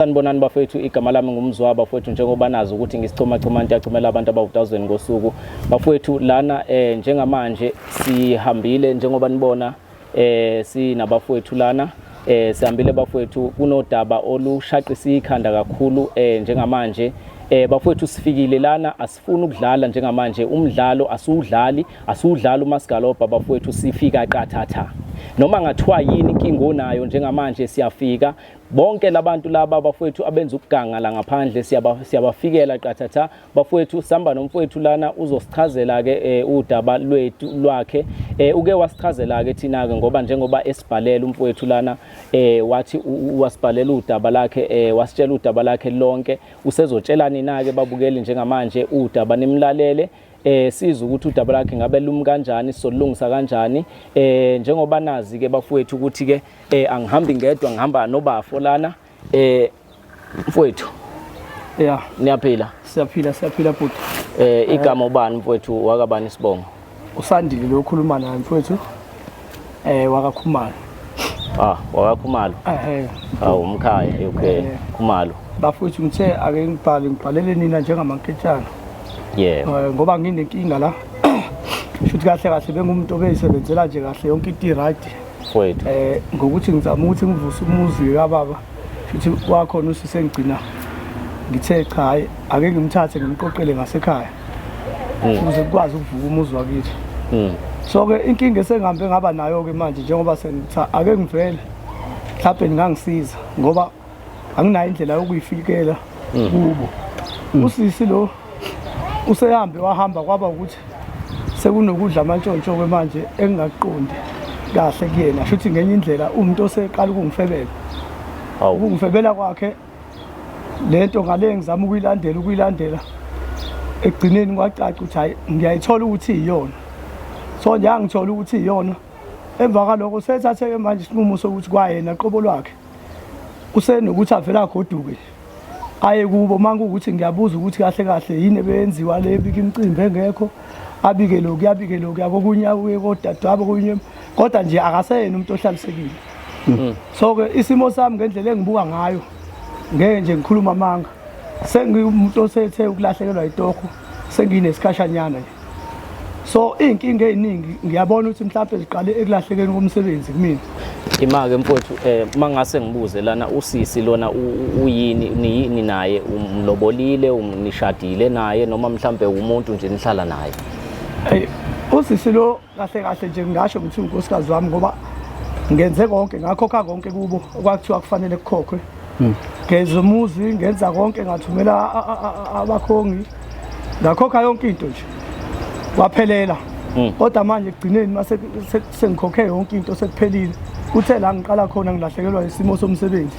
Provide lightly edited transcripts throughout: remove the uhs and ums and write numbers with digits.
Sanibonani bafethu, igama lami ngumzwa bafethu, njengoba nazi ukuthi ngisichumachuma ntiyachumela abantu abawutazweni ngosuku bafethu. Lana njengamanje sihambile, njengoba nibona sinabafowethu lana. Sihambile bafowethu, kunodaba olushaqisa ikhanda kakhulu. Njengamanje bafowethu sifikile lana, asifuni ukudlala njengamanje, umdlalo asiwudlali, asiwudlali umasigalobha bafowethu, sifika qathatha. Noma ngathiwa yini inkinga onayo njengamanje, siyafika. Bonke labantu laba bafowethu abenza ukuganga la ngaphandle, siyabafikela qathatha bafowethu. Sihamba nomfowethu lana, uzosichazela ke udaba lwethu lwakhe. Uke wasichazela ke thina ke, ngoba njengoba esibhalela umfowethu lana, wathi wasibhalela udaba lakhe, wasitshela udaba lakhe lonke. Usezotshela nina ke babukeli njengamanje udaba, nimlalele, sizwe ukuthi udaba lakhe ngabe lumi kanjani, sizolungisa kanjani. Njengoba nazi ke bafowethu ukuthi ke angihambi ngedwa, ngihamba nobafo lana. Mfowethu. Yeah. Niyaphila? Siyaphila, siyaphila bhuti. Igama ubani mfowethu, wakabani isibongo? Usandile lo okhuluma naye mfowethu. WakaKhumalo. Ah, wakaKhumalo. Eh. Awu, umkhaya, okay. Khumalo. Bafowethu, ngithe ake ngibhale, ngibhalele nina njengamanketshana. Ngoba nginenkinga la. Shuthi kahle kahle bengumuntu obeyisebenzela nje kahle, yonke into i-right. Mfowethu. Ngokuthi ngizama ukuthi ngivuse umuzi kababa. Shuthi wakhona usisengigcina. Ngithe cha, hayi, ake ngimthathe ngimqoqele ngasekhaya. Ukuze kukwazi ukuvuka umuzi wakithi. So ke inkinga esengihambe ngaba nayo ke manje, njengoba sengitha ake ngivele, mhlawumbe ningangisiza ngoba anginayo indlela yokuyifikela kubo. Usisi lo usehambe wahamba, kwaba ukuthi sekunokudla amantshontsho ke manje engingakuqondi kahle kuyena. Shuthi ngenye indlela umuntu oseqala ukungifebela. Ukungifebela kwakhe lento ngale ngizama ukuyilandela, ekugcineni kwacaca ukuthi hayi, ngiyayithola ukuthi iyona. So nje angithola ukuthi iyona, emva kwalokho sethathe-ke manje isinqumo sokuthi kwayena qobo lwakhe usenokuthi avele agoduke aye kubo. Uma kuwukuthi ngiyabuza ukuthi kahle kahle yini ebeyenziwa le, bika imicimbi engekho, abike lokhu, abike lokhu, kokunye abuye kodadewabo kokunye, kodwa nje akaseyena umuntu ohlalisekile. So-ke isimo sami ngendlela engibuka ngayo, ngeke nje ngikhuluma amanga, sengiwumuntu osethe ukulahlekelwa itoho, senginesikhashanyana nje. So iy'nkinga ey'ningi ngiyabona ukuthi mhlawumpe ziqale ekulahlekeni komsebenzi kumina. Ima-ke mfowethu, mangase ngibuze lana, usisi lona uyini, niyini naye, umlobolile, nishadile naye, noma mhlambe umuntu nje nihlala naye? Eyi, usisi lo kahle kahle nje ngingasho ngithi unkosikazi wami, ngoba ngenze konke, ngakhokha konke kubo okwakuthiwa kufanele kukhokhwe. Ngenza umuzi, ngenza konke, ngathumela abakhongi, ngakhokha yonke into nje, kwaphelela. Kodwa manje ekugcineni mase sengikhokhe yonke into, sekuphelile, kuthe la ngiqala khona ngilahlekelwa isimo somsebenzi,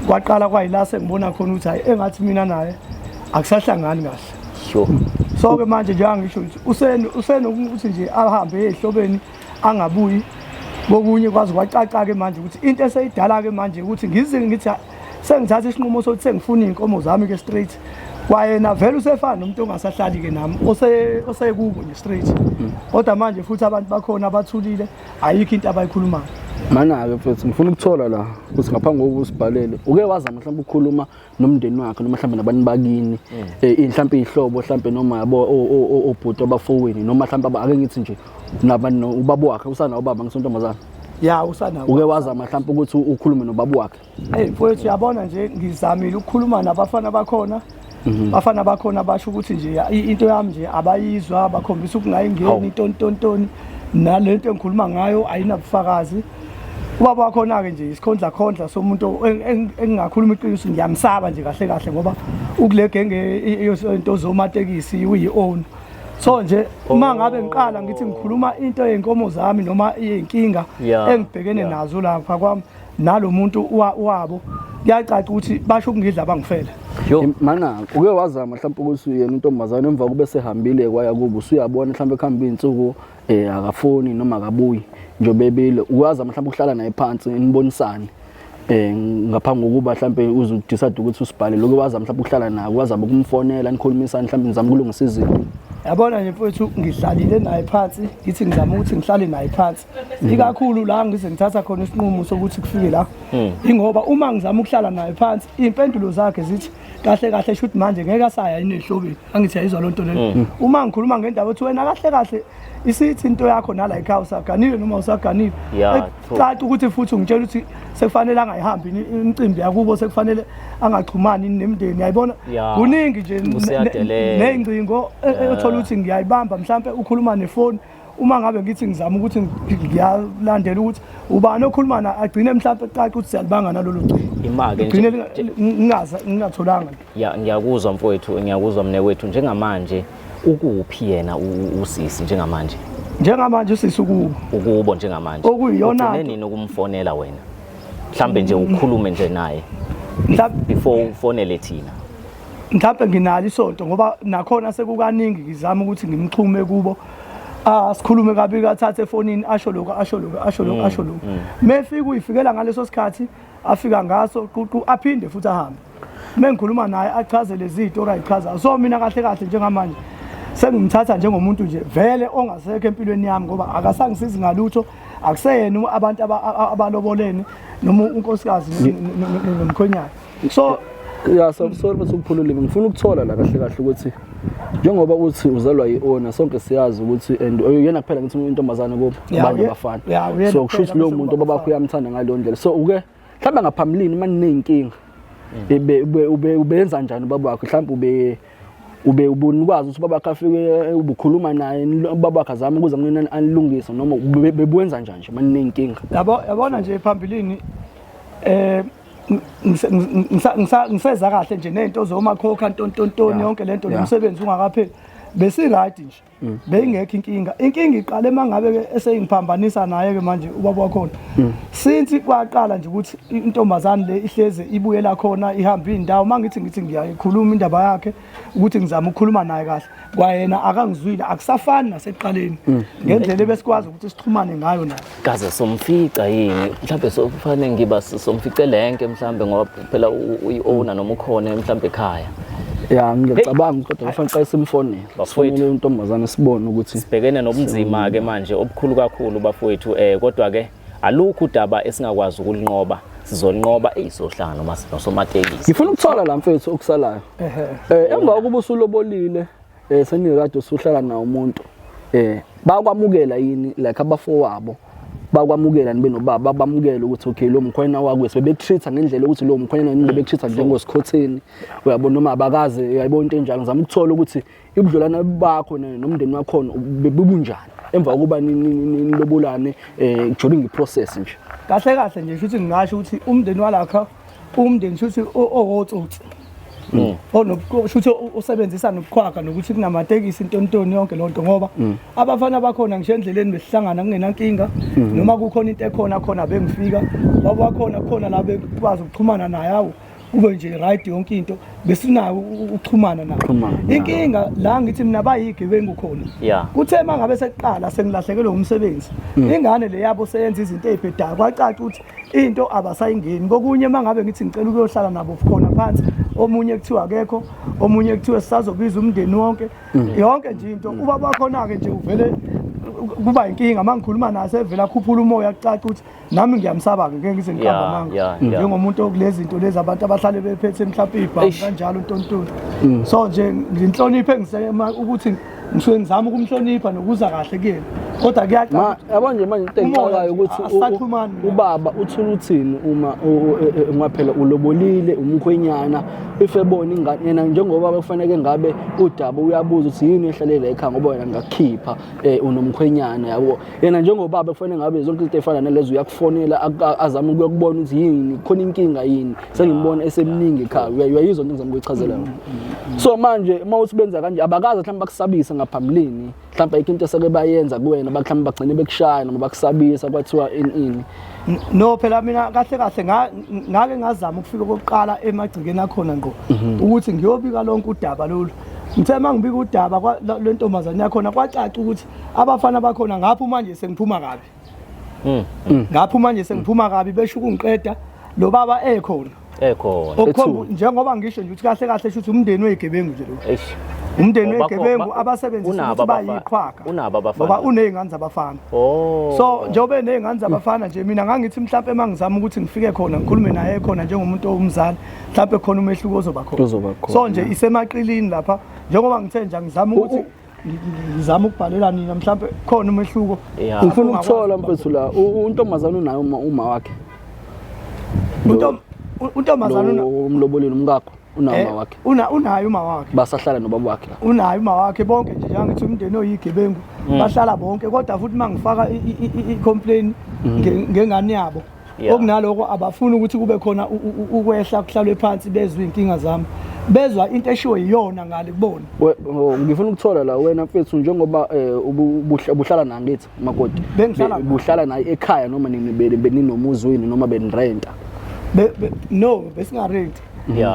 kwaqala kwayila sengibona khona ukuthi hayi, engathi mina naye akusahlangani kahle. So-ke manje njengoba ngisho ukuthi usenokuthi nje ahambe eyihlobeni, angabuyi kokunye, kwaze kwacaca-ke manje ukuthi into eseyidala-ke manje ukuthi ngize ngithi sengithatha isinqumo sokuthi sengifuna iy'nkomo zami-ke straight. Kwayena vele usefana nomuntu ongasahlali-ke nami, osekubo nje straight. Kodwa manje futhi abantu bakhona abathulile, ayikho into abayikhulumayo. Mana-ke mfethu, ngifuna ukuthola la ukuthi ngaphambi kokuba usibhalele, uke wazama mhlawumbe ukukhuluma nomndeni wakhe, noma mhlawumbe nabantu bakini, mhlawumbe iy'hlobo mhlawumbe, noma yabo obhuti abafowenu, noma mhlawumbe ake ngithi nje ubaba wakhe usanawo ubaba ngisontombazane? Ya, usanawo. Uke wazama mhlawumbe ukuthi ukhulume nobaba wakhe? Eyi mfowethu, uyabona nje ngizamile ukukhuluma nabafana bakhona. Bafana bakhona basho ukuthi nje into yami nje abayizwa, bakhombisa ukungayingeni tontontoni, nalento engikhuluma ngayo ayinabufakazi. Ubaba wakhona-ke nje isikhondla khondla somuntu engingakhuluma iqiniso, ngiyamsaba nje kahle kahle, ngoba ukule genge into zomatekisi, uyi-owner. So nje uma ngabe ngiqala ngithi ngikhuluma into yey'nkomo zami noma iy'nkinga engibhekene nazo lapha kwami nalo muntu wabo, kuyacaca ukuthi basho ukungidla bangifele. Mana uke wazama mhlawumbe ukuthi yena untombazane emva kube sehambile kwaya kubo, usuyabona mhlawumbe kuhamba iy'nsuku akafoni noma akabuyi njengoba ebile, ukwazama mhlawumbe ukuhlala naye phansi nibonisane ngaphambi kokuba mhlawumbe uze udecide ukuthi usibhale lokho? Wazama mhlawumbe ukuhlala naye, wazama ukumfonela, nikhulumisane, mhlawumbe nizame ukulungisa izinto? Yabona nje mfowethu, ngihlalile naye phansi, ngithi ngizama ukuthi ngihlale naye phansi, ikakhulu la ngize ngithatha khona isinqumo sokuthi kufike la, ingoba uma ngizama ukuhlala naye phansi, iy'mpendulo zakhe zithi kahle kahle shuthi manje ngeke asaya yini ehlobeni. Angithi yayizwa loo nto leyo. Uma ngikhuluma ngendaba ethi wena kahle kahle isithi into yakho nala ekhaya usaganile noma usaganile, caca ukuthi futhi ungitshela ukuthi sekufanele angayihambi imicimbi yakubo, sekufanele angaxhumani nemndeni, yayibona. Kuningi nje ney'ngcingo othola ukuthi ngiyayibamba, mhlampe ukhuluma nefoni, uma ngabe ngithi ngizama ukuthi ngiyalandela ukuthi ubani okhuluma na, agcine mhlampe caca ukuthi siyalibanga nalolu cingo. Imake gcine ngingatholanga. Ya, ngiyakuzwa mfowethu, ngiyakuzwa mnewethu. Njengamanje ukuphi yena usisi njengamanje? Njengamanje usisi ukubo. Ukubo njengamanje. Okuyiyona Ugcine nini ukumfonela wena, mhlambe nje ukhulume nje naye before ufonele thina? Mhlawumbe nginalo isonto, ngoba nakhona sekukaningi ngizama ukuthi ngimxhume kubo, ah, sikhulume kabi, kathathe efonini asho lokhu, asho lokhu, asho lokhu, asho lokhu. Mefika uyifikela ngaleso sikhathi afika ngaso ququ, aphinde futhi ahambe. Mengikhuluma naye achaze lezi zinto ayichazayo. So mina kahle kahle njengamanje sengimthatha njengomuntu nje vele ongasekho empilweni yami, ngoba akasangisizi ngalutho, akuseyena abantu abalobolene noma unkosikazi nomkhwenyana, so Ya, so sorry bese ukuphula ulimi. Ngifuna ukuthola la kahle kahle ukuthi njengoba uthi uzalwa yi-owner, sonke siyazi ukuthi and uyena kuphela ngithi intombazane kubo abanye abafana, uyena so kusho kuphela ukuthi lowo bese muntu kuba ubabakho uyamthanda ngaleyo ndlela. So uke mhlawumbe ngaphambilini uma niney'nkinga ebe ubenza njani ubaba wakho? Mhlawumbe ube ubunikwazi ukuthi ubaba wakho afike, ubukhuluma naye, ubaba wakho azame ukuze kunina anilungise, noma bebuwenza njani nje uma niney'nkinga? Yabo, yabona nje phambilini ngiseza kahle nje nento zomakhokha ntontontoni, yonke lento, nomsebenzi ungakapheli, besi right nje, beyingekho inkinga. Inkinga iqale mangabe ke eseyingiphambanisa naye ke manje ubaba wakhona, since kwaqala nje ukuthi intombazane le ihleze ibuyela khona, ihamba indawo. Mangithi ngithi ngiyayikhuluma indaba yakhe ukuthi ngizama ukukhuluma naye kahle, kwayena akangizwile, akusafani nasekuqaleni ngendlela ebesikwazi ukuthi sixhumane ngayo naye. Kaze somfica yini mhlawumbe? Sokufanele ngiba somfice lenke mhlawumbe, ngoba phela uyi-owner noma ukhona mhlawumbe ekhaya. Ya, ngiyacabanga, kodwa kufanele xa simfonele, Bafowethu. sifonele intombazane sibone ukuthi Sibhekene nobunzima ke manje obukhulu kakhulu bafowethu, kodwa ke alukho udaba esingakwazi ukulinqoba, sizolinqoba. Eyisohlanga noma nosomatekisi. Ngifuna ukuthola la mfethu okusalayo. Emva kokuba usulobolile, senikade usuhlala nawo umuntu, bakwamukela yini, like abafowabo bakwamukela nibe nobaba, bamukela ukuthi okay, lo mkhwena wakwethu, bebekutreat ngendlela ukuthi lo mkhwena yini, bebekutreat njengosikhotheni, uyabona, noma abakaze, uyayibona into enjalo? Ngizama ukuthola ukuthi ubudlelwane bakho nomndeni wakhona bebunjani emva kokuba nilobolane during i-process nje. Kahle kahle nje shuthi ngingasho ukuthi umndeni walakha, umndeni shuthi owotsotsi, shuthi usebenzisa nobukhwakha nokuthi kunamatekisi intontoni yonke loo nto, ngoba abafana bakhona ngisho endleleni besihlangana kungenankinga, noma kukhona into ekhona khona bengifika baba wakhona khona la bekwazi ukuxhumana naye, awu kube nje right yonke into, besinayo ukuxhumana naye. Ukuxhumana. Inkinga la ngithi mina bayigebengu khona. Kuthe uma ngabe sekuqala sengilahlekelwe umsebenzi, ingane le yabo seyenza izinto ey'bhedayo, kwacaca ukuthi into abasayingeni kokunye. Uma ngabe ngithi ngicela ukuyohlala nabo khona phansi, omunye kuthiwa akekho, omunye kuthiwa sisazobiza umndeni wonke, yonke nje into. Ubaba wakhona-ke nje uvele kuba inkinga uma ngikhuluma naye, sevele akhuphula umoya, kucaca ukuthi nami ngiyamsaba-ke, ngeke ngize ngiqambe amanga, njengomuntu okulezi zinto lezi abantu abahlale bephethe mhlawumbe ibhamu Eish. kanjalo ntontoni. So nje nginhloniphe ngisema ukuthi ngisuke ngizama ukumhlonipha nokuza kahle kuyena, kodwa kuyacaca Ma yabo nje manje into Umoya engixakayo nje, ukuthi asaxhumani. Ubaba uthula uthini uma ngoba phela ulobolile umkhwenyana, if ebona ingane yena njengoba kufanele ngabe udaba uyabuza ukuthi yini ehlale la ekhaya, ngoba wena ngakukhipha unomkhwenyana, yabo. Yena njengobaba kufanele ngabe zonke izinto ey'fana nalezo uyakufonela, azame ukuyokubona ukuthi yini khona, inkinga yini, sengimbona esemningi ekhaya. Uyayizwa into engizama ukuyichazela yona? So manje uma uthi benza kanje, abakaze mhlawumbe bakusabise ngaphambilini? Mhlawumbe ayikho into eseke bayenza kuwena, mhlawumbe bagcine bekushaya noma bakusabisa kwathiwa ini ini? No, phela mina kahle kahle ngake ngazama ukufika okokuqala emagcekeni akhona ngqo ukuthi ngiyobika lonke udaba lolu. Ngithe uma ngibika udaba lwentombazane yakhona, kwacaca ukuthi abafana bakhona ngapho manje sengiphuma kabi, ngapho manje sengiphuma kabi, besho ukungiqeda lo baba ekhona. Ekhona. Okukhomba njengoba ngisho nje ukuthi kahle kahle shuthi umndeni weyigebengu nje lo. Eish. Umndeni Oh, wegebengu abasebenzisa unabo ukuthi bayiqhwaga. Unabo abafana. Ngoba uney'ngane zabafana. Oh. So njengoba eney'ngane zabafana nje mina ngangithi mhlampe uma ngizama ukuthi ngifike khona ngikhulume naye khona njengomuntu owumzali mhlampe khona umehluko ozoba khona. Ozoba khona. So nje isemaqilini lapha njengoba ngithe nje angizama ukuthi ngizama ukubhalela nina mhlampe khona umehluko. Yeah. Ngifuna ukuthola mfethu la untombazana unayo uma wakhe. Untombazana Lo umlobolile umkakho unawo uma wakhe. Unayo uma wakhe. Basahlala nobaba wakhe la. Unayo uma wakhe bonke nje njengoba umndeni oyigebengu bahlala bonke kodwa futhi mangifaka i-complaint ngengane yabo okunaloko abafuni ukuthi kube khona ukwehla kuhlalwe phansi bezwe inkinga zami bezwa into eshiwo yiyona ngale kubona. Ngifuna ukuthola la wena mfethu njengoba ubuhlala nangithi makoti buhlala naye ekhaya noma beninomuzi wenu noma benirenta? No, besingarenti.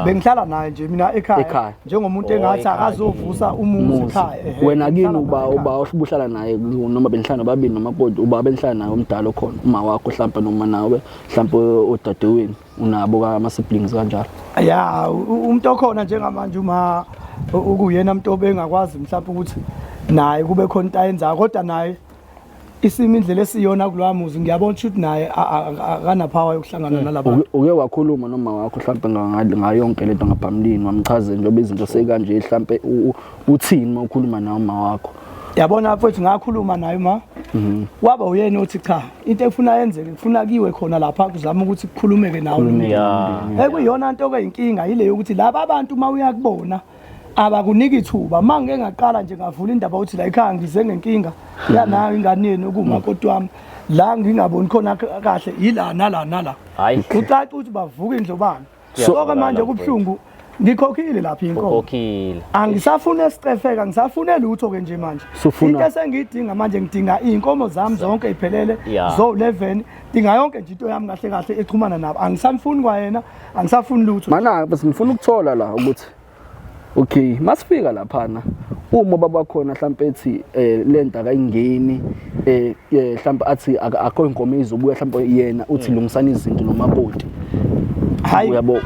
Bengihlala naye nje mina ekhaya njengomuntu engathi akazovusa umuzi ekhaya. Wena kini uba ubuhlala naye noma benihlala nobabili nomakoti uba benihlala naye omdala okhona uma wakho mhlawumbe noma nawe mhlawumbe odadewenu unabo ama siblings kanjalo? Ya, umuntu okhona njengamanje uma ukuyena umuntu obengakwazi mhlawumbe ukuthi naye kube khona into ayenzayo kodwa naye isimo indlela esiyona kulowa muzi ngiyabona ukuthi naye akana power yokuhlangana nalaba. Uke wakhuluma noma wakho mhlawumbe ngayo yonke lento ngaphambilini wamchazela njengoba izinto sekanje mhlawumbe uthini uma ukhuluma nawe uma wakho? Yabona mfowethu ngakhuluma naye ma waba uyena othi cha into efuna yenzeke kufuna kiwe khona lapha kuzama ukuthi kukhulumeke nawe. Ekuyiyona nto ke inkinga ile yokuthi laba abantu uma uyakubona abakunika ithuba. Mangeke ngaqala nje ngavula indaba uthi la ekhaya ngize ngenkinga yanayo ingane yenu kumakoti wami la ngingaboni khona kahle ila nala nala. Hayi ucaca ukuthi bavuka indlobana. So ke manje kubhlungu ngikhokhile lapha inkomo. Ukhokhile. Angisafune esicefeka, ngisafune lutho ke nje manje. Into esengiyidinga manje ngidinga izinkomo zami zonke iphelele zo 11, dinga yonke nje into yami kahle kahle exhumana nabo. Angisamfuni kwayena, angisafuni lutho. Mana bese ngifuna ukuthola la ukuthi okay, masifika laphana uma baba khona mhlawumbe ethi lento akayingeni mhlawumbe athi akho inkomo izobuya mhlawumbe yena uthi lungisana izinto nomakoti. Hayi uyabo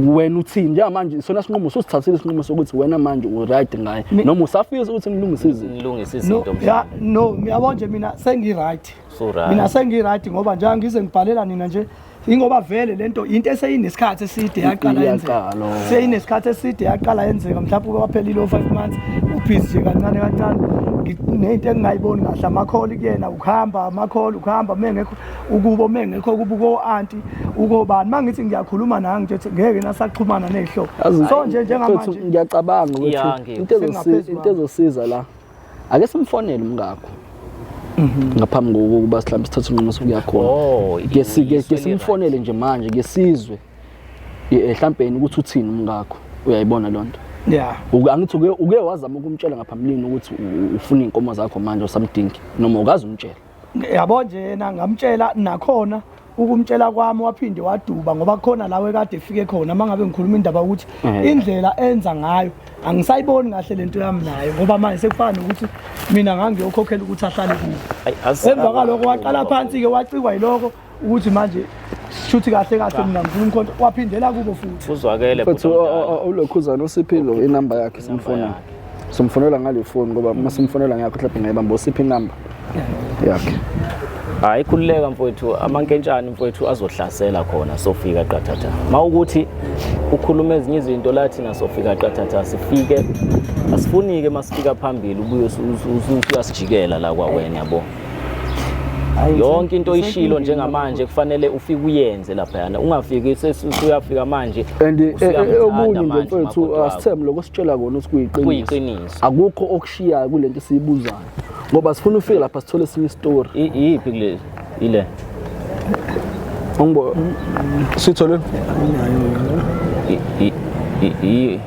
wena uthini njengamanje sona sinqumo usithathile isinqumo sokuthi wena manje u right ngaye noma usafisa ukuthi nilungise izinto? Nilungise izinto mhlawumbe. No, uyabona nje mina sengi right. Mina sengi right ngoba nje ngize ngibhalela nina nje ingoba vele lento into eseyinesikhathi eside yaqala yenzeka. Seyinesikhathi eside yaqala yenzeka mhlawumbe kwaphelile 5 months ubhizi nje kancane kancane nento engingayiboni kahle amakholi kuyena ukuhamba amakholi ukuhamba mengekho ukubo mengekho kubo ko auntie ukobani mangithi ngiyakhuluma naye ngithi ngeke nasaxhumana nezihlobo. So nje njengamanje ngiyacabanga ukuthi into ezosiza la ake simfonele umngakho ngaphambi kokuba mhlawumbe sithathe inqumo sokuya khona. Ke simfonele nje manje ke sizwe mhlawumbe ukuthi uthini umngakho, uyayibona lonto? Yeah. Angithi uke wazama ukumtshela ngaphambilini ukuthi ufuna inkomo zakho manje usamdingi noma ukaze umtshela? Yabo nje yena ngamtshela nakhona ukumtshela kwami waphinde waduba ngoba khona lawe kade efike khona mangabe ngikhuluma indaba ukuthi indlela enza ngayo angisayiboni kahle lento yami naye ngoba manje sekufana nokuthi mina ngangiyokhokhela ukuthi ahlale kubo. Emva kwaloko waqala phansi ke wacikwa yiloko ukuthi manje shuthi kahle kahle mina ngifuna umkhonto waphindela kubo futhi. Uzwakele futhi ulokhuzana uSiphilo inamba yakhe simfuna. Simfonela ngale phone ngoba uma simfonela ngakho mhlawumbe ngayibamba usiphi inamba yakhe. Hayi khululeka mfowethu, amankentshane mfowethu azohlasela khona sofika qathatha. Mawukuthi ukhuluma ezinye izinto la thina sofika qathatha sifike asifunike masifika phambili ubuye usuyasijikela la kwawena yabo. Yonke into oyishilo njengamanje kufanele ufike uyenze laphayana, ungafiki sesuyafika manje. And okunye nje mfethu asithembe lokho sitshela kona ukuthi kuyiqiniso. Akukho okushiyayo kulento esiyibuzayo ngoba sifuna ufike lapha sithole esinye isitori. Iyiphi kule ile? Ungibo sithole I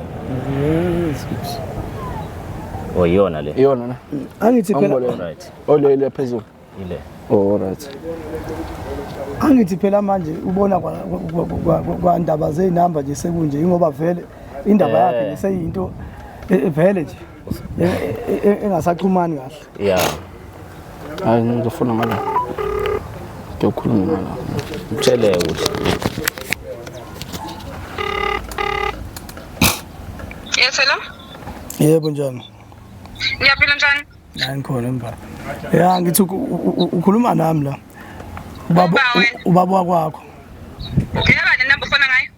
Oh iyona le. Iyona ne. Angithi phela right. Oh le le phezulu. Ile. Oh right. Angithi phela manje ubona kwa ndaba zezinamba nje sekunje ingoba vele indaba yakhe nje seyinto vele nje engasaxhumani kahle. Yeah. Hayi ngizofuna ngala. Ngiyokhuluma ngala. Mtshele ukuthi. Yes hello. Yebo njani? Ngiyaphila njani? Hayi ngikhona emva. Ya ngithi ukhuluma nami la. Ubaba ubaba wakwakho. Uyaba nenamba ufona ngayo?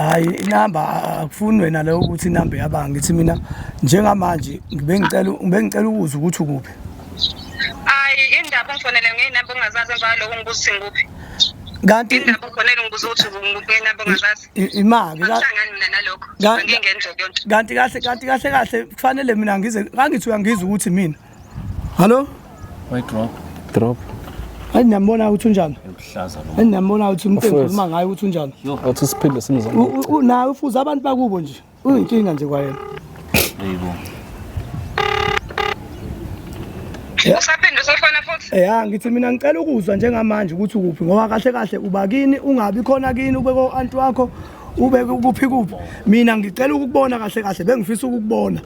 Hayi inamba akufuni wena leyo ukuthi inamba yabanga ngithi mina njengamanje ngibengicela ngibengicela ukuzwa ukuthi ukuphi. Hayi indaba ongifonele ngeyinamba ongazazi emva kwaloko ngibuza ukuthi ngikuphi. Kanti Indaba ongifonele ngibuza ukuthi ngikuphi ngeyinamba ongazazi. Imaki Angihlangani mina nalokho. Angingeni nje kuyo nto. Kanti kahle kahle kufanele mina ngize ngangithi uyangizwa ukuthi mina. Hallo? Why drop? Drop. Hayi niyambona ukuthi unjani? Uhlaza lo. Hayi niyambona ukuthi umuntu Bafowethu. engikhuluma ngaye ukuthi unjani? Athi siphinde simzame. Nawe ufuza abantu bakubo nje. Uyinkinga nje kwayena. Yebo. Usaphinda usafona futhi? Ya ngithi mina ngicela ukuzwa njengamanje ukuthi ukuphi ngoba kahle kahle uba kini ungabi khona kini ube ko anti wakho ube kuphi kuphi. Mina ngicela ukukubona kahle kahle bengifisa ukukubona.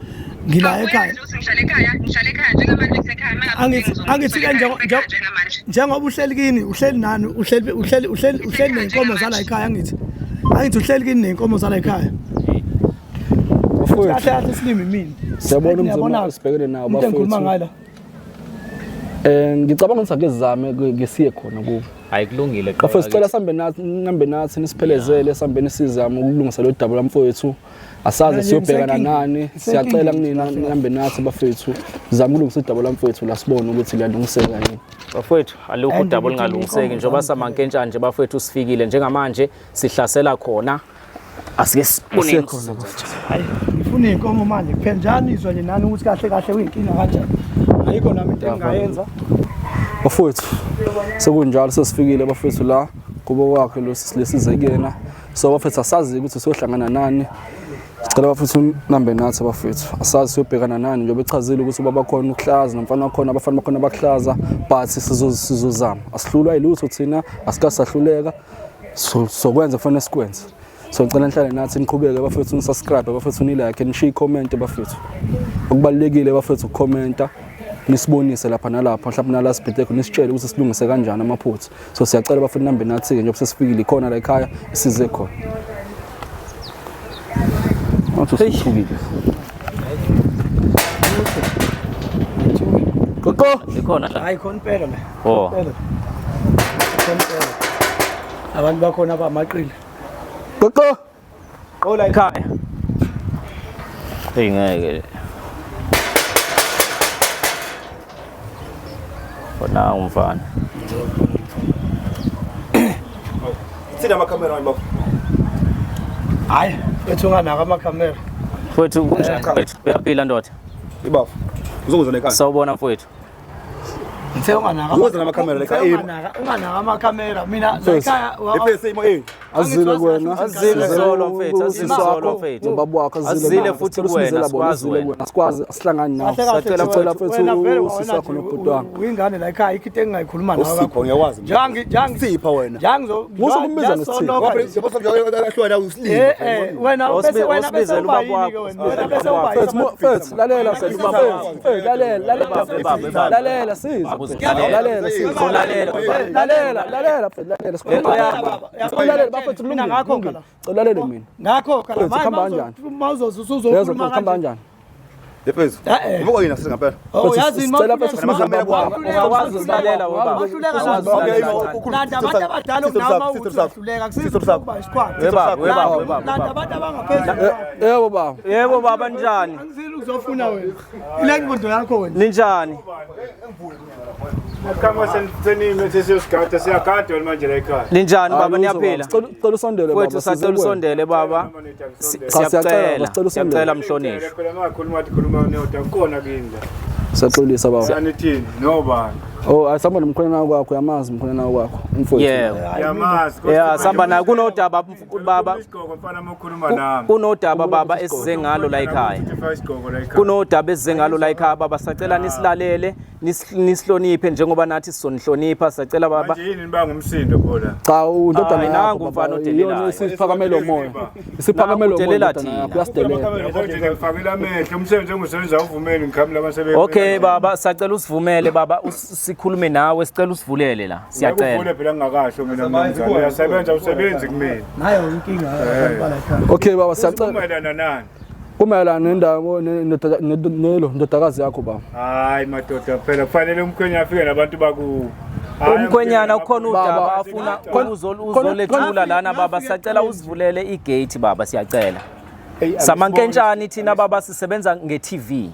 Ngila ekhaya. Uyazi ukuthi ngihlala ekhaya, ngihlala ekhaya njengamanje ngisekhaya. Uma ngabe Angithi ke njengamanje. njengoba uhleli kini uhleli nani uhleli uhleli uhleli uhleli nenkomo zala ekhaya angithi. Angithi uhleli kini nenkomo zala ekhaya. Bafowethu Kahle kahle silimi mina. Siyabona umzimba Niyabona-ke, esibhekene nawo, umuntu engikhuluma bafowethu. ngaye la. Ngicabanga ukuthi ake sizame ke siye khona kubo. Hayi kulungile Bafowethu sicela sambe nathi nambe nathi nisiphelezele sambeni sizame ukulungisa lo daba lamfowethu. Asazi Mina nje siyobhekana ngisenkingeni. nani. Siyacela kunina nambe nathi bafowethu. Sizame ukulungisa udaba lamfowethu la sibone ukuthi liyalungiseka yini. Bafowethu alukho And udaba ukuthi olungalungiseki inkomo njengoba zami samankentshane nje bafowethu sifikile njengamanje sihlasela khona. Asike sibone. Siye khona bafowethu. Hayi ngifuna iy'nkomo manje kuphela njani izwa nje nani ukuthi kahle kahle kuyinkinga kanjani. Ayikho nami into engingayenza. Bafowethu sekunjalo sesifikile bafowethu la kubo kwakhe lo silesize kuyena. So bafowethu asazi ukuthi siyohlangana nani. Sicela bafowethu nambe nathi bafowethu. Asazi siyobhekana nani njengoba echazile ukuthi ubaba khona ukuhlaza nomfana wakhona abafana bakhona bakuhlaza but sizozama. Asihlulwa yilutho thina asikasahluleka. Sokwenza kufanele sikwenze. So ngicela nihlale nathi niqhubeke bafethu nisubscribe bafethu nilike nishiye comment bafethu. Okubalulekile bafethu ukukhomenta nisibonise lapha nalapha mhlawumbe nala sibhede khona nisitshele ukuthi silungise kanjani amaphutha. So siyacela bafethu nambe nathi ke njengoba sesifikile khona la ekhaya size khona. Wathi usithukile. Gogo Ikhona la. Hayi khona impela la. Oh. Impela. Khona impela. Abantu bakhona abamaqili. Gogo Qola ekhaya. Hey ngeke. Khona umfana. Thina amakhamera manje bafo. Hayi wethu unganaka amakhamera. Mfowethu kunjani mfowethu? Uyaphila ndoda? Ibafo. Uzokuza lekhaya. Sawubona mfowethu. Ngithe unganaka. Uzoza namakhamera la ekhaya. Unganaka amakhamera mina la ekhaya Ipesi imo eh. Azile kuwena. Azile solo mfethu, azile solo mfethu. Ubaba wakho Azile futhi kuwena, sikwazi wena. Asikwazi asihlangani nawe. Kahle kahle Sicela wena mfethu vele usisi wakho nobhuti wakho. Uyingane la ekhaya ikho into engingayikhuluma nawe Usipho kakhulu. ngiyakwazi. Njangi njangi Sipha wena. Njangizo Musa ukumbiza ngesithipha. Eh eh wena bese wena bese Osibizela uba ubaba yini ke wakho. wena wena bese uba yini Mfethu, mfethu, lalela mfethu, mfethu, lalela, lalela, lalela sis. Lalela sis. Lalela, Lalela, lalela mfethu, lalela. Lento yakho. Lalela bafethu Mina kulungile. ngakho kulungile. la. Cela ulalele mina. Ngakho khala Mfethu, kuhamba kanjani? mawuzoze Yezwa usuzokhuluma mfethu, kuhamba kanjani? Lepesi. Eh, eh. Ubuka yini asise ngempela. Oh Mfethu, yazi sicela mfethu sibize ubaba wakho. Ungakwazi ukusilalela ubaba. Wahluleka Ungakwazi la. ukusilalela. Landa abantu abadala okunawe uma uthi uyahluleka kusiza ukuba isikhwama. Webaba, webaba, webaba. Landa abantu abangaphezulu. Yebo baba. Yebo baba njani? Angizile ukuzofuna wena. Ile ngqondo yakho wena. Ninjani? Kama senime sesiyosigada siyagada wena manje la ekhaya. Ninjani baba Hayi, niyaphila? Sicela usondele baba. Mfowethu sacela usondele baba. Cha, siyacela, Siyacela, sicela usondele. siyacela mhlonishwa. Phela makhuluma athi khuluma neoda kona kini la. Siyaxolisa baba. Sanithini nobani? Oh, asihamba nomkhwenyana wakho, uyamazi umkhwenyana wakho, umfowethu. Yebo. Yamazi. Yeah, samba naye kunodaba baba. Isigqoko mfana mokhuluma nami. Kunodaba baba esize ngalo la ekhaya. Isigqoko la ekhaya. Kunodaba esize ngalo la ekhaya baba sacela nisilalele nisihloniphe njengoba nathi sizonihlonipha sacela baba. Manje yini nibanga umsindo phola? Cha, undodana Hayi, yakho. nangu umfana odelelayo. Isiphakamela umoya. Isiphakamela Nangu umoya udelela indodana thina. yakho uyasidelela. Yabo nje ngifakela amehlo umsebenzi engusebenza uvumeli ngikhamela abasebenzi. Okay baba sacela usivumele baba sikhulume nawe sicela usivulele la siyacela. Ngiyakuvule phela ngingakasho mina mnumzane. Uyasebenza usebenzi kumina. Nayo inkinga abantu bala ekhaya. Okay baba, siyacela. Umayelana nani? Kumayelana nendawo nelo ndodakazi yakho baba. Hayi madoda, phela kufanele umkhwenyana afike nabantu bakubo. Umkhwenyana ukhona udaba afuna uzolethula lana baba, siyacela usivulele igate baba, siyacela. Samankentshane thina baba, sisebenza nge-TV.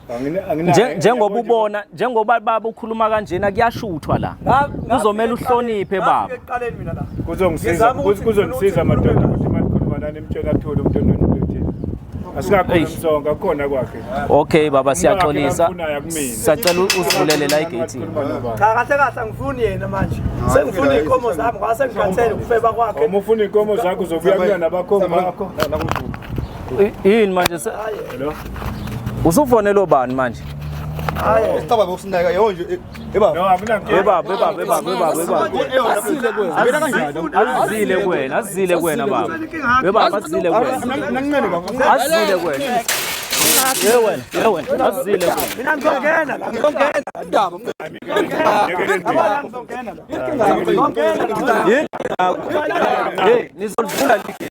Njengoba ubona, njengoba baba ukhuluma kanjena, kuyashuthwa la. Kuzomela uhloniphe baba. Ekuqaleni mina la. Kuzongisiza, Ngizama ukuthi kuzongisiza ngifuna ukuthi madoda ukuthi manikhuluma nani nimtshela athule umuntu ononilethe. Asingakhona msonga akukhona kwakhe. Okay baba, siyaxolisa. Umkakhe akumina. Siyacela usivulele la igate. Cha, kahle kahle angifuni yena manje. Sengifuna iy'nkomo zami ngoba sengikhathele ukufeba kwakhe. Uma ufuna iy'nkomo zakho uzobuya kuya nabakhongi bakho. Yini manje Hello? Usufonela obani manje? Isicaba bokusinaka yebo nje eba. No, akunankinga. Ebaba, ebaba, ebaba, ebaba, ebaba. Asile kuwena. Azile kuwena, azile kuwena baba. Bebaba, azile kuwena. Nangincane baba. Azile kuwena. Ye wena, ye wena, azile kuwena. Mina ngizongena la, ngizongena. Indaba. Yabona, ngizongena la. Ngizongena la. Yini? Hey, nizolivula ligate.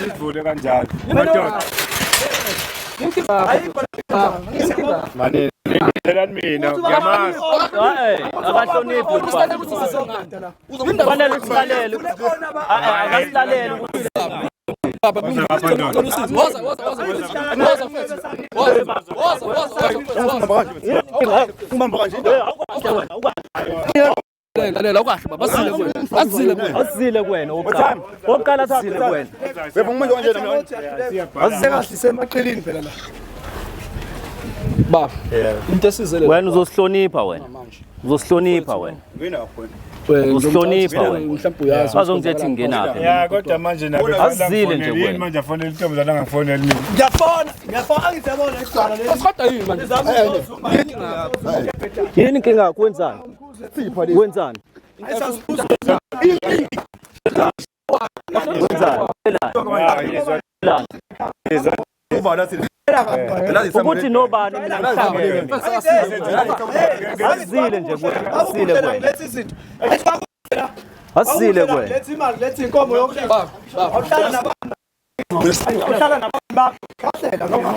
Livule kanjalo. Madoda. Mani lindelani mina ngiyamazi. Hayi, akahloniphi umfana. Kufanele usilalele. Hayi, akasilalele ukuthi Baba, woza woza woza woza mfethu. Woza woza woza. Ungibamba kanje. Lalela awukahle baba, asizile kuwena. Asizile kuwena. Asizile kuwena oqala. Oqala asizile kuwena. Yebo ngimanje kanje mina. Sekahle semaqhelini phela la. Baba, into esizele Wena uzosihlonipha wena. Uzosihlonipha wena. Nginakho. Usihlonipha wena. Mhlawumbe uyazi. Bazongithetha ngingenaphi. Ya kodwa manje nabe Asizile nje kuwena. yini manje afonele intombazana angafoneli mina. Ngiyafona, ngiyafona, angiziyabona isigwala leli. Kodwa yini manje? Ngizama ukuzuma. Yini inkinga yakho, wenzani? Wenzani? Wenzani? Uvala thina. Ukuthi nobani mina ngihlangene. Asizile nje kuwena, asizile kuwena. Letha izinto. Asizile kuwena. Letha imali, letha inkomo yonke. Awuhlala nabantu. Uhlala nabantu bakho. Khahlela noma.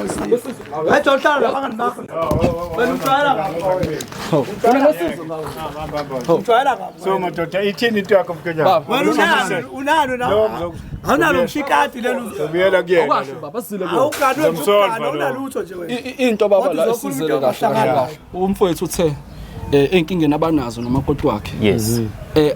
Letha uhlala nabangani bakho. Wena ujwayela kabi. Ujwayela kabi. So madoda, ithini into yakho mkhwenyana? Wena unalo, unalo na. Awunalo mshikati lelo. Ubuyela kuyena. Awukahle baba, asizile kuwena. Awuganwe Ngizomsolva lo. awunalutho nje wena. Into baba la Kodwa esizele uzokhuluma kahle into kahle kahle. Umfowethu uthe ey'nkingeni abanazo nomakoti wakhe. Yes.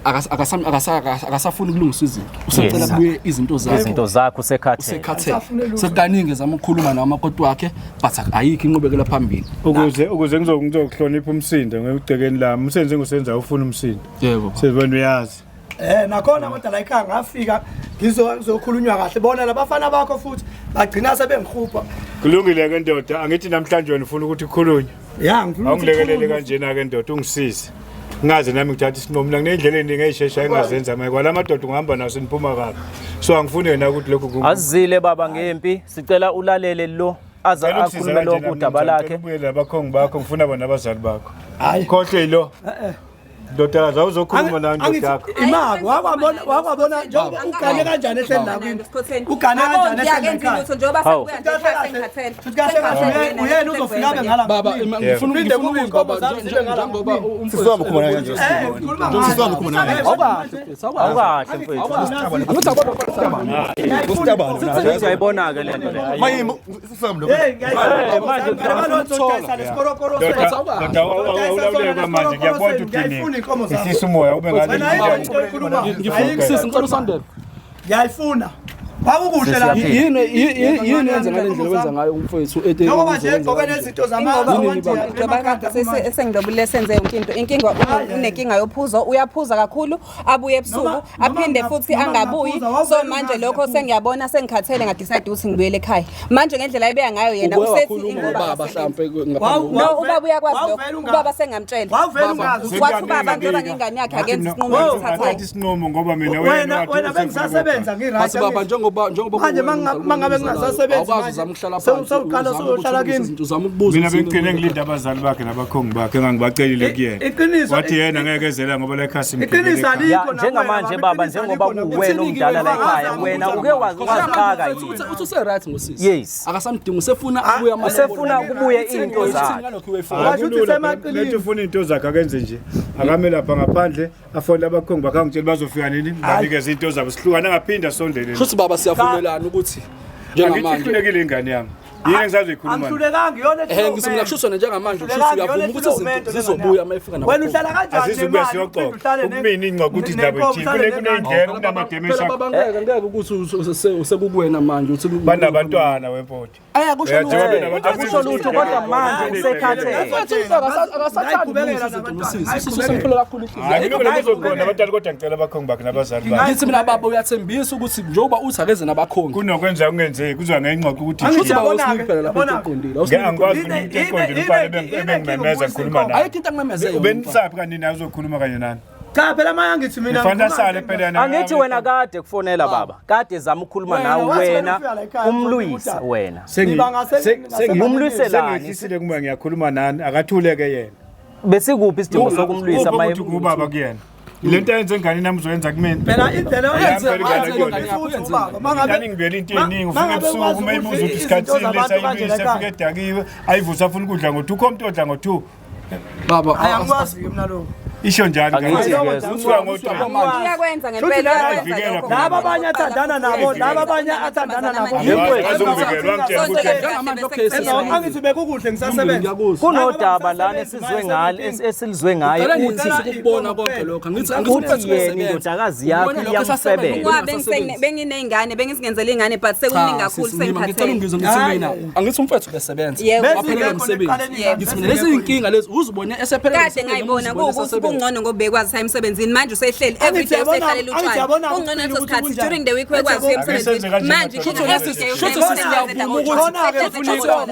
Akasafuni ukulungisa izinto. Usecela Yes. kubuye izinto zakhe. Izinto zakho usekhathele. Usekhathele. Sekukaningi ezama ukukhuluma namakoti wakhe but ayikho inqubekela phambili. Ukuze ngizokuhlonipha umsindo ngegcekeni lami. Umsebenzi engisenzayo ufuna umsindo. Yebo. Sezibona uyazi. Nakhona kodwa la ekhaya ngafika ngizokhulunywa kahle, bona labafana bakho futhi bagcina sebengihupha. Kulungile ke ndoda, angithi namhlanje wena ufuna ukuthi kukhulunywe. Ya, ngifuna ukuthi Awungilekelele kukhulunywe. kanjena ke ndoda, ungisize. Ngaze nami ngithatha isinqumo, mina nginendlela eningi eyisheshayo engazenza manje. Kwala madoda ungihamba naso niphuma kabi. So angifuni yena ukuthi lokhu Asizile baba ngempi, sicela ulalele lo aze Ngicela ungisize akhulume kanjena, lonke udaba mnumzane, lakhe. ngicela ubuyele nabakhongi bakho, ngifuna bona abazali bakho. Hayi. Khohlwe yilo. Ndodakazi, awuzokhuluma nawe ndoda yakho. Imali wakwabona njengoba ugane kanjani ehleli la kwini. Ugane kanjani ehleli la ekhaya. lutho njengoba Hawu. sekubuya nje ekhaya sengikhathele. Futhi kahle kahle uyena uzofika abe ngala. Baba, ngifuna Phinde ngifuna kube ukuza iy'nkomo baba zami zibe ngala. njengoba umfowethu Siswami khona kanje. Khuluma ngayo. Siswami khona kanje. Awukahle mfethu, awukahle. Awukahle mfethu. Angithi abona Ustabani. Siyayibona ke lento le. Mayimo siswami lo. Hey, ngiyayifuna. Manje ngiyayifuna lesikorokoro Ndoda, sethu. ndoda, awulawuleka manje, ngiyakubona ukuthi Ngiyayifuna udiniwe. iy'nkomo zakho. Ehlisa umoya ube ngale. Wena ayikho into oyikhulumayo. Ngifuna ukusisa, ngicela usondele. Ngiyayifuna. Kwakukuhle la. Yini yini yenza ngale ndlela wenza ngayo umfowethu ete Njengoba nje egqoke nezinto Njengoba senze yonke into, inkinga unenkinga yophuzo, uyaphuza kakhulu, abuye ebusuku, aphinde futhi angabuyi. So manje lokho sengiyabona sengikhathele, ngadecide ukuthi ngibuyele ekhaya. Manje ngendlela ayibeya ngayo yena Uke usethi wakhuluma ingoba nobaba akasebenzi. mhlampe ngaphambi No, ubaba uyakwazi lokho. Wawuvele ungazi. Ubaba sengamtshela. Wawuvele ungazi. Wathi ubaba njengoba ngingane yakhe akenze isinqumo Ngathatha esithathayo. isinqumo ngoba mina Wena wena bengisasebenza ngi-right. Basi baba njengoba njengoba njengoba Manje kuwena mangabe umzali ngingasasebenzi awukwazi manje, uzama ukuhlala phansi sewuqala uzame usuyohlala ukuthi kimi. izinto uzama ukubuza Mina ukuthi bengigcine ngilinda abazali bakhe nabakhongi bakhe engangibacelile kuyena. Iqiniso Wathi yena ngeke ezela ngoba la ekhaya Iqiniso simgibele. alikho Ya, nakuwena, njengamanje baba, baba iqiniso njengoba alikho nakuwena. kuwena omdala la ekhaya wena uke wazixaka yini? Uthi use-right ngosisi. Yes. Akasamdingi usefuna ukuya amalobolo. Usefuna kubuye into Uthini zakhe. ngalokhu way-forward? Washo ukuthi usemaqinile. Lethi ufuna into zakhe akenze nje. Akame lapha ngaphandle afone abakhongi bakhe angitshela bazofika nini banikeze into zabo sihlukana angaphinda asondele. Shuthi baba siyavumelana ukuthi Angithi njengamanje ihlulekile ingane yami. Yini engisazoyikhuluma? Angihlulekanga iyona ehe ngithi mina kusho sona njengamanje kusho uyavuma ukuthi izinto zizobuya uma efika Wena uhlala kanjani Azizukubuya nemali, siyoxoxa. uphinde uhlale Ukumina ingxoxo ukuthi indaba ithini. Kuney'ndleko kunamademesha. Phela baba ngeke ngeke ukuthi usekukuwena manje uthi Banabantwana wempoti. Aya kusho Uyathi lutho. babe nabantwana. Akusho lutho kodwa manje usekhathele. Mfethu akasathandi Ngayigqubekela izinto nabantwana, nosisi. Usisi usemkhulu kakhulu inhliziyo. Hayi kulungile kuzokhona abantwana kodwa ngicela abakhongi bakhe nabazali bakhe. Ngithi mina baba uyathembisa ukuthi njengoba uthi akeze nabakhongi. Kunokwenza kungenzeki kuzwa ngengxoxo ukuthi Shuthi baba Yabona-ke, usinike phela lapho into yabona-ke. eqondile. ngeke Awusiniki angikwazi Ine- into eqondile ine- umfana ine- ebengimemeza ine- ngikhuluma naye. Ayikho into angimemeze yona. Ubenisaphi kanti naye uzokhuluma kanye nani? Cha phela manje ngithi mina Kufanele asale phela yena. Angithi wena kade kufonela baba. Kade zama ukukhuluma Wena, nawe wathi wena wena ufika la ekhaya, umlwisa wena. Umlwiselani? Sengehlisile kuma ngiyakhuluma nani akathuleke yena. Besikuphi isidingo sokumlwisa Uphi maye ukuthi ubaba kuyena. Le nto ayenze enganeni nami uzoyenza kumina. Phela indlela Uyenze- oyenze uyenze ingane yakho, futhi uyenze ubaba mangabe Ngani ngibuyela into eningi ufika mangabe ebusuku ukwazi uma ibuza ukudla ukuthi isikhathi izinto sini zabantu kanje lesayilwisa la afike edakiwe ayivusa afuna ukudla ngo-2 kho umuntu odla ngo-2 Baba Hayi angikwazi ke mina lokho. isho njani Angithi ngane? ke, Usuka ngo-3 Uyakwenza ngempela uyakwenza lokho. Laba abanye athandana nabo, laba abanye athandana nabo. Azongivikela wangitshela ukuthi Njengamanje, okay, sisi. Angithi bekukuhle ngisasebenza. Ngiyakuzwa. Kunodaba lana esizwe ngalo esilizwe ngaye Ngicela uthi ngithi ukubona konke lokho. Angithi angithi uthi umfethu yena uyasebenza. indodakazi yakhe Ubona lokho esasebenza, iyamsebela. Ngoba benginey'ngane bengizingenzela iy'ngane but sekuningi kakhulu Ngicela sengikhathele. ungizwe ngithi mina angithi umfethu ubesebenza. Yebo. Waphelelwa umsebenzi. Ngithi mina lezi zinkinga lezi uzibone esephelelwa Kade ngayibona kuwukuthi kungcono ngoba bekwazi saya emsebenzini manje usehleli everyday usehlalela utshwala. Kungcono leso sikhathi during the week wekwazi ukuya emsebenzini. Manje Shuthi everyday shuthi siyavuma ukuthi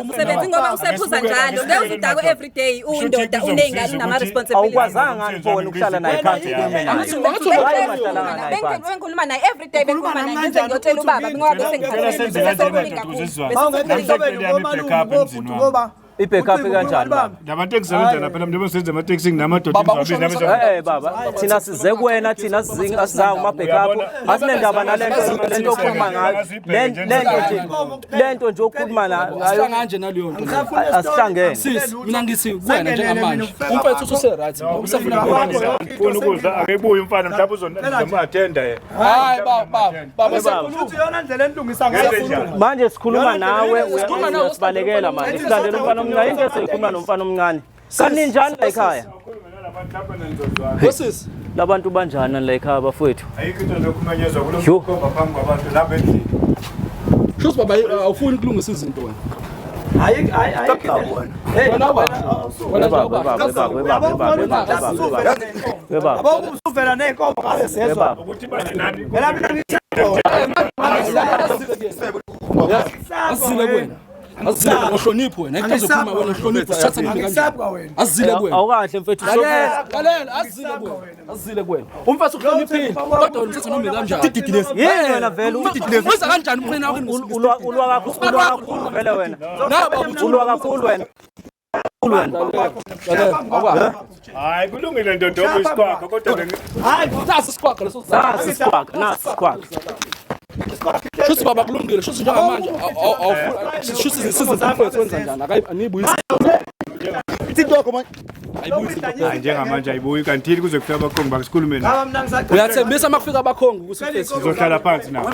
umsebenzi ngoba usephuza njalo. Ngeke uzudakwe everyday uyindoda uney'ngane unama-responsibilities. Awukwazanga ngani bona ukuhlala naye phansi ukhulume naye. Angithi angithi Hayi ungahlalanga naye phansi. Bengikhuluma naye everyday bengikhuluma naye ngize ngiyotshela ubaba ngoba bese Ngicela senze ngikhathele. kanjena Sekuningi ndoda kakhulu. ukuze sizwane. Bese Nami sengicela yami i-backup emzini wami. Ngoba I-backup kanjani baba? Labantu engisebenza nabo phela njengoba ngisebenza ematekisini namadoda Baba, engizowabiza usho nami ukuthi- Eh baba thina size kuwena thina sizinga asizawu ama backup asinendaba nalento lento okhuluma ngayo lento nje okhuluma ngayo Asihlangane naleyo nto. leyo. asihlangene. Sisi mina ngithi kuwena njengamanje umfethu ususe-right usefuna ukubona. Ufuna ukudla akebuye umfana mhlawumbe uzonama-attenda yena. Hayi baba baba baba siyakhuluma. Futhi yona ndlela enilungisa Ngenze ngayo. njani? Manje sikhuluma nawe Sikhuluma nawe, uyasibalekela manje silandela umfana omncane into esiyikhuluma nomfana omncane. Kanti ninjani la ekhaya? Sisi Labantu banjani la ekhaya bafowethu? Ayikho into zokumenyezwa Yho. kulokukhomba phambi kwabantu lapha endlini. shuthi baba awufuni ukulungisa izinto wena. Hayi hayi hayi. Wena baba. Wena Baba baba. baba baba baba baba baba. Yabo usuvela nezinkomo ngabe sezwa. Baba. Ukuthi manje nani Phela mina ngithi Asizile kuwena. Asizile ngohlonipho wena. Ayikho uzokhuluma wena uhlonipho sithatha nami kanjani. Angisabwa wena. Asizile kuwena. Awukahle mfethu. Lalela, lalela, asizile kuwena. Asizile kuwena. Umfethu uhloniphile. Kodwa wena uthatha noma kanjani. Yini wena vele Uza kanjani umqina wakho ulwa ulwa kakhulu ulwa kakhulu vele wena. Naba uthi Ulwa kakhulu wena. lalela. Awukwazi. Hayi kulungile ndoda okuyisikwakho kodwa Hayi Nasi isikwakho leso. Nasi isikwakho, nasi isikwakho. Shuthi baba kulungile, shuthi njengamanje awufuni shuthi isizinto umfethu wenza njani? Akayi anibuyisi. Ayibuyisi. hayi njengamanje ayibuyi kanti kuze kufika abakhongi bakhe sikhulume nabo. baba mina ngisacela. Uyathembisa uma kufika abakhongi ukuthi umfethu Sizohlala phansi nabo.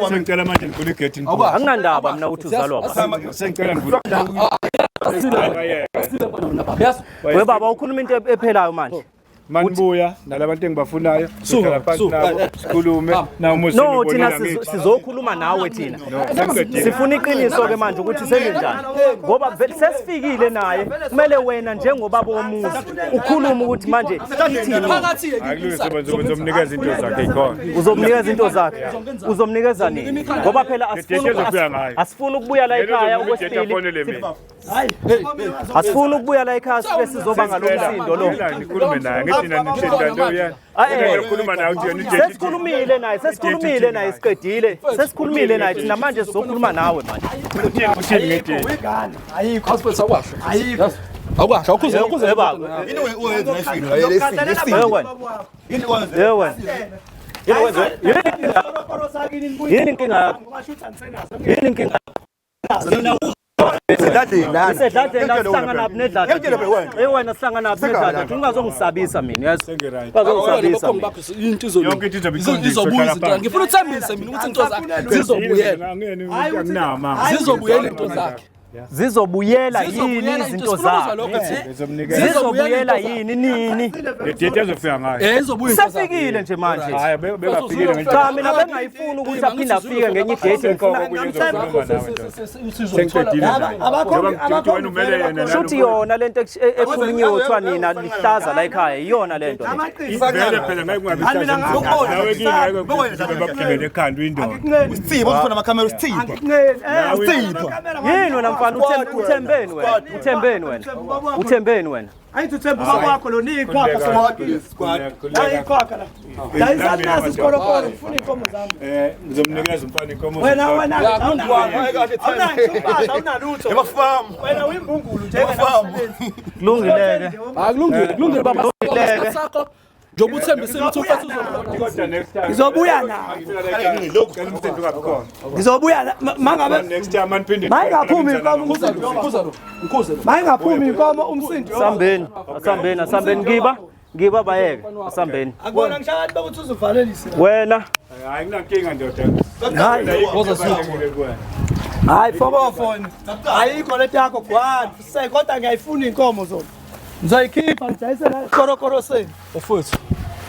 Sengicela manje ngifuna igate niphume. Anginandaba mina ukuthi uzalwa ba. Sengicela ngivule. Yazi We baba ukhuluma into ephelayo manje. Manibuya nalabantu engibafunayo Suka, sizohlala phansi suka, nabo sikhulume na umuzi No thina sizokhuluma nawe thina. Sifuna iqiniso ke manje ukuthi sengenjani. Ngoba vele sesifikile naye kumele wena njengobaba womuzi ukhulume ukuthi manje ithini. phakathi Akulungile uzomnikeza into zakhe ikhona. Uzomnikeza into zakhe. Uzomnikeza nini? Ngoba phela Le date ezobuya ngayo. asifuni ukubuya la ekhaya Okwesibili okwesibili. mina. Asifuni ukubuya la ekhaya sibe sizoba ngalomsindo lo. Nikhulume naye ngithi Thina nitshela nto ya. Ngikhuluma nawe uthi yena ije. Sesikhulumile naye, sesikhulumile naye siqedile. Sesikhulumile naye thina manje sizokhuluma nawe manje. Uthini ngedate? Uyingane ayikho. Awufethu awasho. Ayikho. Awukasho awukhuze awukhuze. Yebo baba. Yini oyenza ngefilo? Lesini. Yebo wena. Yini oyenza? Yebo wena. Yini inkinga yakho? Yini inkinga? Isedladleni lana. Isedladleni la sihlangana phi nedladla? Ngiyakutshela phela wena. Eh wena sihlangana phi nedladla? Ungazongisabisa mina, yazi. Sengi-right. Ungazongisabisa mina. Into izolunga. Yonke into izobe iqondiswe, Izobuya hlala izinto. phansi. Ngifuna uthembise mina ukuthi into zakhe zizobuyela. Anginama. Zizobuyela into zakhe. Zizobuyela yini Zizobuyela into. izinto Sifuna ukuzwa zakhe? lokho thina. Ngizomnikeza Zizobuyela yini nini? le date azofika ngayo. Eh izobuya into zakhe. Sefikile nje manje. Hayi bekafikile ngenye. Cha mina bengayifuni ukuthi aphinde afike ngenye idate ngifuna Okunye ngizokhuluma nawe ndoda. Sengiqedile nje. Abakhongi Njengoba ngithe wena umele yena lana. Shuthi yona lento ekhulunyiwe kuthiwa nina lihlaza la ekhaya iyona lento le. Vele phela ngeke kungabi Mina ihlazo. Nawe kini ngeke bakugibele ekhanda uyindoda. Usithipha ufuna amakhamera usithipha. Yini wena mfana uthembeni wena? Uthembeni wena? Uthembeni wena? Ayithi uthemba ubaba wakho lo niyikhwakha Squad squad. la ikhwakha la. La isanazi isikorokoro ngifuna inkomo zami. Ngizomnikeza umfana inkomo. Wena wena awunalutho awunalutho. Emafamu. Wena uyimbungulu nje Emafamu. Kulungile ke. Akulungile, kulungile baba. Sakho njengoba uthembisile ukuthi umfethu uzobuyela. Kodwa next time. Ngizobuya nawe. Lokhu cela umsebenzi ungabi khona. Ngizobuya mangabe Next time maniphinde. mayingaphumi inkomo umsindo. Ngikhuza lo. Ngikhuze lo. Mayingaphumi inkomo umsindo. Asambeni, asambeni, asambeni ngiba. Ngiba bayeke. Asambeni. Akubona ngishaya abantu bokuthi uzovalelise. Wena Hayi nginankinga ndoda. Hayi. Woza sithi. Hayi fokofo. Ayikho lento yakho gwani. Sey kodwa ngiyayifuna inkomo zona. Ngizoyikhipha ngidayisela isikorokoro senu. Mfethu.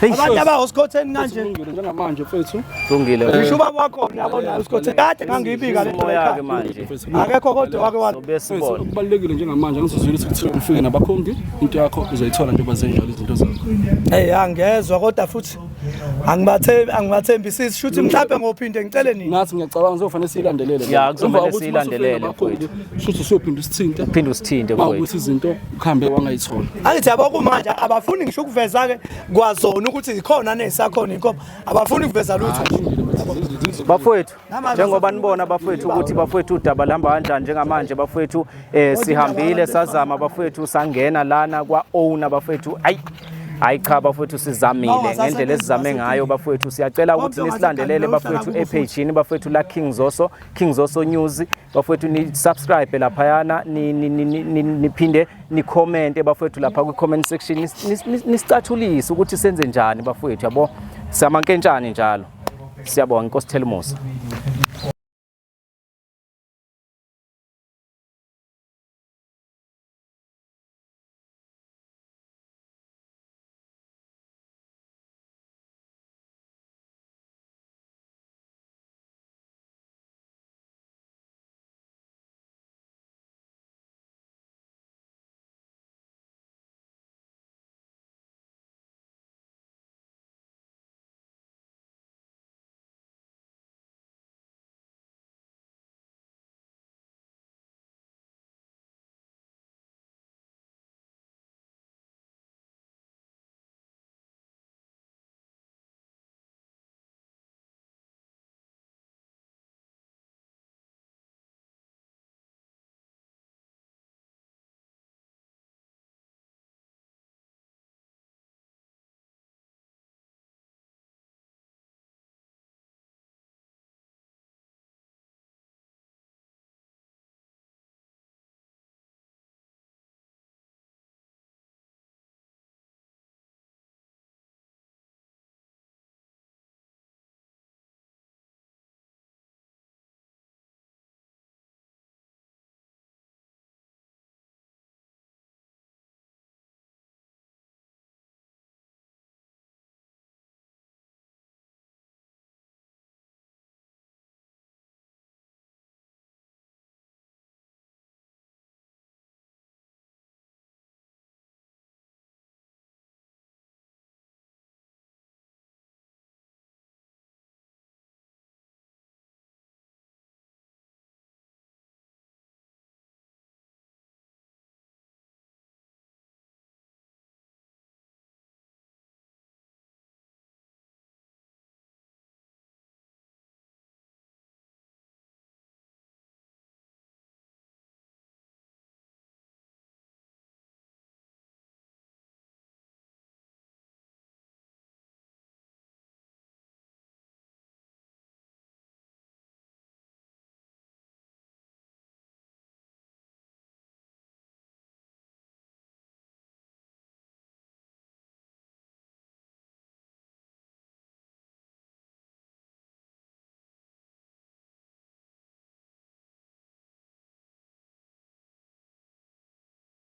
Abantu abahosikhotheni kanje. Kulungile njengamanje mfethu. kulungile. Ngisho ubaba wakho yabona usikhotheni. Kade ngangiyibika lento Umoya ke ekhaya. manje. Akekho kodwa wake wa Sobe sibona. Kubalulekile njengamanje ngizozwela ukuthi kuthiwa ufike nabakhongi into yakho uzoyithola njengoba zenjalo izinto zakho. Hey angezwa kodwa futhi angibathembi angibathembisisi shuthi mhlawumbe ngophinde ngicele nini. Ngathi ngiyacabanga kuzofanele siyilandelele. Ya, kuzomele Emva kokuthi siyilandelele, masufika nabakhongi, Shuthi usuyophinda usithinte. Phinde usithinte mfowethu. Mawukuthi izinto kuhambe wangayithola. Angithi yabo kumanje abafuni ngisho ukuveza ke kwazona ukuthi ikhona nesakhona inkomo. Abafuni ukuveza lutho. Bafowethu, njengoba nibona bafowethu ukuthi bafowethu udaba lihamba kanjani njengamanje bafowethu sihambile sazama bafowethu sangena lana kwa owner bafowethu ayi hayi cha bafowethu sizamile ngendlela esizame ngayo bafowethu siyacela ukuthi nisilandelele bafowethu epage-ini bafowethu la King Zoso King Zoso News bafowethu ni subscribe laphayana niphinde ni comment bafowethu lapha kwi comment section nisicathulise ukuthi senze njani bafowethu yabo siyamankentshane njalo. Siyabonga Nkosi Thela umusa.